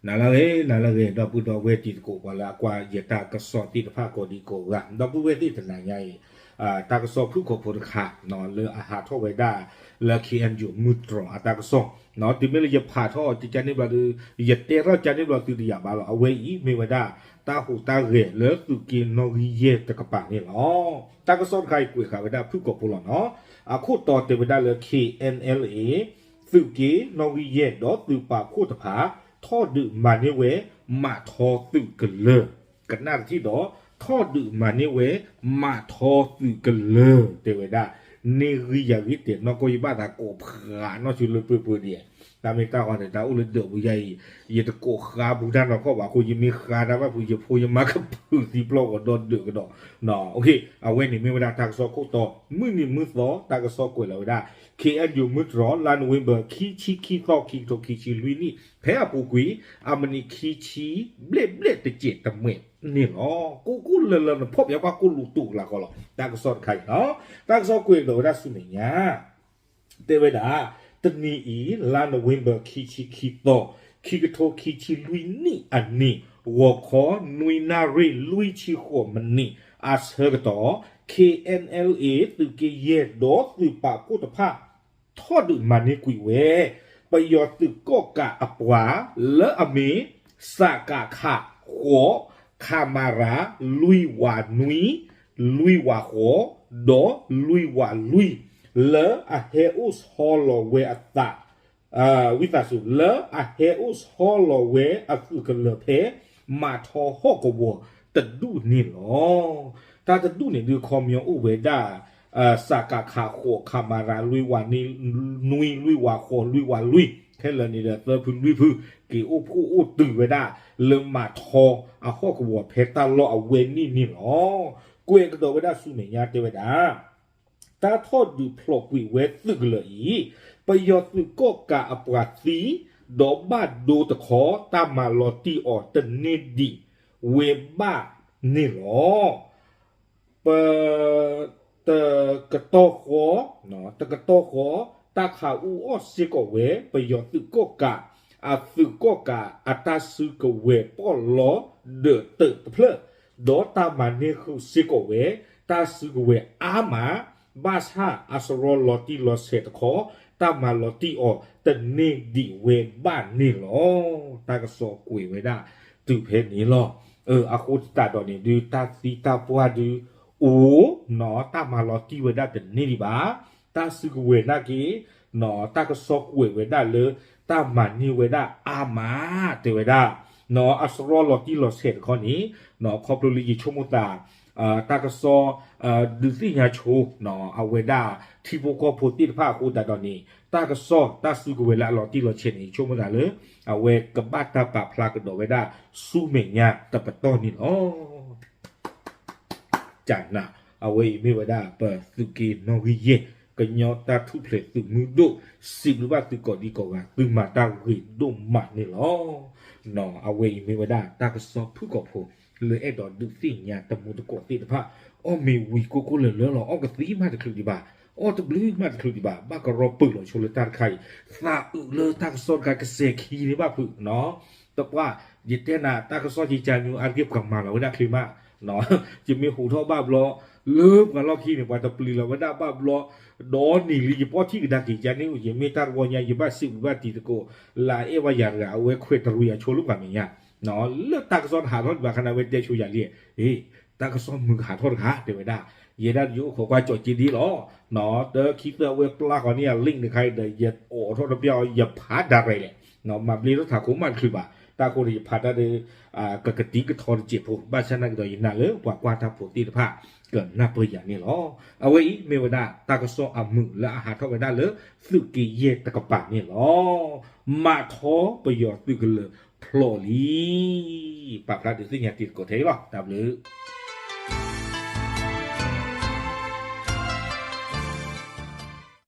နၤလၢအဂ့ၤ နၤလၢအဂ့ၤ ဒီပုၢ်ဒီဝဲၢ်တံၤသကိး ပှၤလၢအကွၢ်ယတၢ်ကစီၣ်သ့ၣ်တဖၣ်ကိးဒံကိးဂၤ ဒီပုၢ်ဝဲၢ်သ့ၣ်တနၤညါအံၤ တၢ်ကစီၣ်ဖုၣ်ကိာ်ဖိတခါ လၢအဟးထီၣ်ဝဲဒၣ်လၢ ခ့ၣ်အဲၣ်ယူၣ် မုၢ်တြီၤအတၢ်ကစီၣ် တုၤမ့ၢ်လၢယဖးထီၣ်ကန့ၢ်ဘျီဒီး ယတဲထီၣ်ကန့ၢ်ဘျီသုတယာ်ဘၣ်လီၤ. အဝဲအံၤမ့ၢ်ဝဲဒၣ် တၢ်ဟူးတၢ်ဂဲၤလၢသုးက့နီၣ်ဂံၢ်ယဲၢ်တကပၤန့ၣ်လီၤ. တၢ်ကစီၣ်တခါအံၤကွဲးဃာ်ဝဲဒၣ်ဖုၣ်ကိာ်ဖိလီၤနီၤ. အခိၣ်တီတဲဝဲဒၣ်လၢ ခ့ၣ်အဲၣ်အဲၣ်လ်အ့ သုးက့နီၣ်ဂံၢ်ယဲၢ်ဒီးသုးပာ်ဖှိၣ်တဖၣ် ထီၣ်ဒုးမၤန့ၢ်ဝဲ မးထီသုးကလၢၤ ကနၣ်တထံၣ်ဒီး ထီၣ်ဒုးမၤန့ၢ်ဝဲ မးထီသုးကလၢၤ တဲဝဲဒၣ် န့ၢ်ဂံၢ်ယၤဂံၢ်တဲာ် နီၢ်ကီၢ်ယဘၣ်သးကိးဖးနီၢ်ဆူလၢပှဲၤပှဲၤဒံး တၢ်မ့ၢ်တၢ်ဃီန့ၣ် တၢ်အိၣ်လၢဒၢးပူၤယါအံၤ ယတကိးဃါပူၤတၢ်နီၢ်ကီၢ်ဘၣ်အဃိ ယမ့ၢ်ဃါတၢ်ဘၣ်ဖုး ယဖိယမါကပုာ်သံပျီၢ်ဂီၤဒီဒၢးကဒီး အဝဲန့ၣ်မ့ၢ်ဝဲဒၣ်တၢ်ကစီၣ်ခိၣ်တီ မုၢ်နံၤမုၢ်သီ တၢ်ကစီၣ်ကွဲးလီၤဝဲဒၣ် ခ့ၣ်အဲၣ်ယူၣ် မုၢ်တြီၤ လါနိၣ်ဝ့ဘၢၣ် ခံဆံခံသီ ခံကထိခံဆံလွံၢ်နံၣ် ဖဲအပူၤကွံာ် အမံးနံးခံဆံ ဘျဲၣ်ဘျဲၣ်တစဲးတမှဲးန့ၣ်လီၤ. ကိၢ်ကိၢ်လၢလၢနဖီၣ်ပၠးပှၤကိၢ်လူၤတူာ်ကလာ်ဃီလီၤ. တၢ်ကစီၣ်တခါအံၤလီၤ. တၢ်ကစီၣ်ကွဲးဒီးဝဲဒၣ်ဆူမဲာ်ညါ တဲဝဲဒၣ် တနံၤအံၤ လါနိၣ်ဝ့ဘၢၣ် ခံဆံခံသီ ခံကထိခံဆံလွံၢ်နံၣ်အနံၤ ဂီၤခီ နွံနၣ်ရံၣ် လွံၢ်ဆံဃိးမံးနံး အဆၢကတီၢ် ခ့ၣ်အဲၣ်အဲၣ်လ်အ့ သုးက့ယဲၢ်ဒီးသုးပာ်ဖှိၣ်တဖၣ် ထီၣ်ဒုးမၤန့ၢ်ကွံာ်ဝဲ ပယီၤသုးကီၣ်ကးအပှၤ လၢအမ့ၢ် စကခ ဃိး ခမရ လွံၢ်ဝးနွံ လွံၢ်ဝးဃိး ဒီးလွံၢ်ဝးလွံၢ် လၢအဟဲအိၣ်ဆီလီၤဝဲအသး ဝံသးစူၤ လၢအဟဲအိၣ်ဆီလီၤဝဲအသုးကလၢၤဖဲ မးထီဟီၣ်ကဝီၤတဒူၣ်န့ၣ်လီၤ. တၢ်တဒူၣ်န့ၣ်ဒုးခီပညီအိၣ်ဝဲဒၣ် စကခ ဃိး ခမရ လွံၢ်ဝးနွံ လွံၢ်ဝးဃိး လွံၢ်ဝးလွံၢ် ခဲလၢာ်န့ၣ်ဒီးသၢဖုလွံၢ်ဖု က့ၤအိၣ်ဖှိၣ်အိၣ်တုၤဝဲဒၣ် လၢမးထီအဟီၣ်ကဝီၤဖဲတၢ်လီၢ်အဝဲန့ၣ်န့ၣ်လီၤ. ကွဲးကဒီးဝဲဒၣ်ဆူမဲာ်ညါတဲဝဲဒၣ် တၢ်ထီၣ်ဒုးဖျိးကွံာ်ဝဲသုးကလၢၤအံၤ ပယီၤသုးကီၣ်ကးအပှၤသံ ဒီးဘၣ်ဒိတခီ တၢ်မၤလီၤတံၢ်အီၤတန့ၢ်ဒံးဝဲဘၣ်န့ၣ်လီၤ. ပ တကတီၢ်ဃီ တကတီၢ်ဃီ တၢ်ခးအူအီၣ်စ့ၢ်ကီးဝဲ ပယီၤသုးကီၣ်ကး အသုးကီၣ်ကးအတၢ်စုကဝဲၤပီၣ်လီဒၢးတၢးတဖျၢၣ် ဒီးတၢ်မၤန့ၢ်ဃုာ်စ့ၢ်ကီးဝဲ တၢ်စုကဝဲၤအါမး ဘၣ်ဆၣ်အစရီလီၤတံၢ်လီၤဆဲးတခီ တၢ်မၤလီၤတံၢ်အီၤတန့ၢ်ဒံးဝဲဘၣ်န့ၣ်လီၤ. တၢ်ကစီၣ်ကွဲးဝဲဒၣ်တုၤဖဲန့ၣ်လီၤ. အဃိသတးဒီးန့ၣ်ဒုး တၢ်သံတၢ်ပှၢ်ဒုး အိၣ်နီၤ တၢ်မၤလီၤတံၢ်ဝဲဒၣ်တန့ၢ်ဒံးဘၣ်. တၢ်စုကဝဲၤနာ်က့ တၢ်ကစီၣ်ကွဲးဝဲဒၣ်လၢ တၢ်မၤန့ၢ်ဝဲဒၣ်အါမး တဲဝဲဒၣ် အစရီလီၤတံၢ်လီၤဆဲးတခီန့ၣ် ခီဖျိလၢယဆိကမိၣ်သး တၢ်ကစီၣ် ဒုးသ့ၣ်ညါဆိ အဝဲဒၣ် ထံဖိကီၢ်ဖိသ့ၣ်တဖၣ်အဃိသတးဒီးန့ၣ် တၢ်ကစီၣ်တၢ်စုကဝဲၤလၢအလီၤတံၢ်လီၤဆဲးန့ၣ် ယဆိကမိၣ်သးလၢ အဝဲကဘၣ်တၢ်ပာ်ဖျါကဒီးဝဲဒၣ်ဆူမဲာ်ညါတပတီၢ်န့ၣ်လီၤ. ကနၣ် အဝဲအံၤမ့ၢ်ဝဲဒၣ်ပသုးက့နီၣ်ဂံၢ်ယဲၢ် ကညီတၢ်ထူၣ်ဖျဲးသုးမုၢ်ဒိၣ် စံးဘျုးဘၣ်သုကိးဒံကိးဂၤ သုမၤတၢ်ဂ့ၤဒိၣ်မးန့ၣ်လီၤ. အဝဲအံၤမ့ၢ်ဝဲဒၣ်တၢ်ကစီၣ်ဖုၣ်ကိာ်ဖိ လၢအဲၣ်ဒိးဒုးသ့ၣ်ညါတမူတကိးသ့ၣ်တဖၣ် အီၣ်မ့ၤဝံၤကိၢ်ကိၢ်လၢၤလၢၤလီၤ အီၣ်ကသံၣ်မးတချုးဒံးဘၣ် အီၣ်တဘျုးမးတချုးဒံးဘၣ် ဘၣ်ကရီပၢၢ်လီၤဆိလၢတၢ်တခါအံၤ သးအုးလၢတၢ်ကစီၣ်တခါကစဲးခံန့ၣ်ဘၣ်ဖုး တပှၢ် ယတဲနၤ တၢ်ကစီၣ်ယကၢညိအါတက့ၢ်ပှၤမၤလီၤဝဲဒၣ်ချ့မး, ယမ့ၢ်ဟူးထီၣ်ဘၣ်ဘျီ လၢပှၤလီၢ်ခံန့ၣ် ပှၤတပျံၤလီၤဝဲဒၣ်ဘၣ်ဘျီ, ဒီးနံၤလံယပီၢ်ထံၣ်ကဒါက့ၤယန့ၣ် ယမ့ၢ်တၢ်တဝီညါ ယဘၣ်စံးဘျုးဘၣ်တံၤသကိး လၢအအဲၣ်ဝဲယၤတဂၤ အဝဲခွဲးတရံးအဆိလၢပှၤမဲာ်ညါ, လၢတၢ်ကစီၣ်တဟးထီၣ်ဒံးဘၣ်ခါန့ၣ် အဝဲတဲဆိယၤလံ, တၢ်ကစီၣ်မုာ်ကဟးထီၣ်တဂၤ တဲဝဲဒၣ်, ယဲဒၣ်ယအိၣ်ခိးကွၢ်ကၠီၤက့ဒ်လီၤ, တခံသၢဝဲပျၢ်ဃီန့ၣ် အ link တခါအံၤဒီး ယအိးထီၣ်တပျၢ်အီၤ ယဖးဒၣ်ရဲၣ်လဲၣ်, မၤဘျ့ထီၣ်ထးခိၣ်မးတချုးဘၣ်, တၢ်ဃိဒီးယဖးတၢ်ဒီး ကကတံၤကထီတစဲးဖိ, ဘၣ်ဆၣ်နာ်က့ဒီးယနာ်လၢပှၤကွၢ်တၢ်ဖိသ့ၣ်တဖၣ် ကနၢ်ပၢၢ်ယၤန့ၣ်လီၤ. အဝဲအံၤမ့ၢ်ဝဲဒၣ်တၢ်ကစီၣ်အမုာ်လၢအဟးထီၣ်ဝဲဒၣ်လၢသုးက့ယဲၢ်တကပၤန့ၣ်လီၤ. မးထီပယီၤသုးကလၢၤဖျိးလံ. ပာ်ဖျါဒုးသ့ၣ်ညါတံၤသကိးထဲအံၤလီၤ. တၢ်ဘျုး